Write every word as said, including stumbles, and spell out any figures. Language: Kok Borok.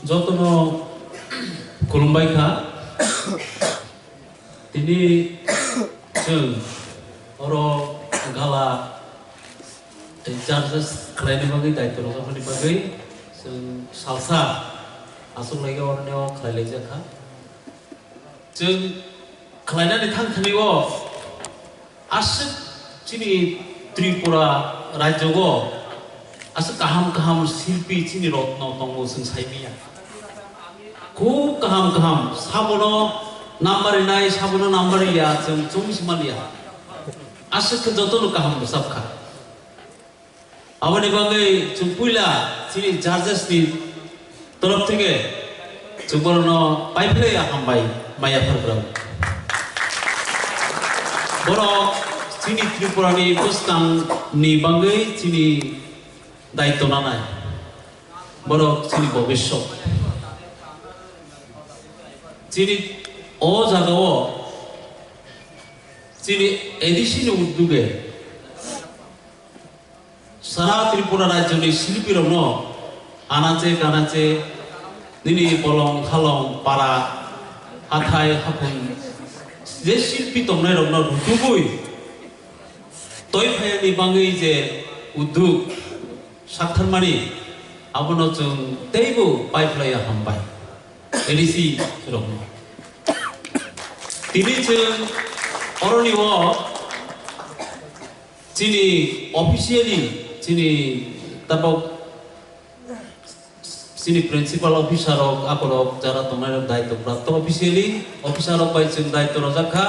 Jotono khulumbai kha. Tini chwng oro gala tei charges khlaina bagwi, daitw rwjakmani bagwi chwng salsa aswk laigi oroni o khlai laijak kha. Chwng khlainani thang thani o aswk chini Tripura rajyo o aswk kaham kaham silpi chini rotno tongo chwng saimanya. Khub kaham kaham, sabono number rinai, sabono number riya, chwng chwng simaliya. Aswk khe jotono kaham bwsap kha. Aboni bagwi chwng puila chini judges ni torof theke chwng borokno paiphlaiya hambai maya pharbrao. Borok chini Tripura ni bwskang ni bagwi chini daitw nanai. Borok chini bobiswt. Chini o jaga o chini A D C ni udduge Sara Tripura rajyoni silpirokno anache kanache nini bolong khalong para hathai haphung je silpi tongnairokno rutubui toi phayani bagwi je udduk saktharmani abono chwng teibo paiphlaiya hambai A D C rokno. Tini chwng oroni o chini officially chini tabok chini principal officer rok akorok jara tongnai rok daitw prapto officially officer rok bai chwng daitw rojak kha.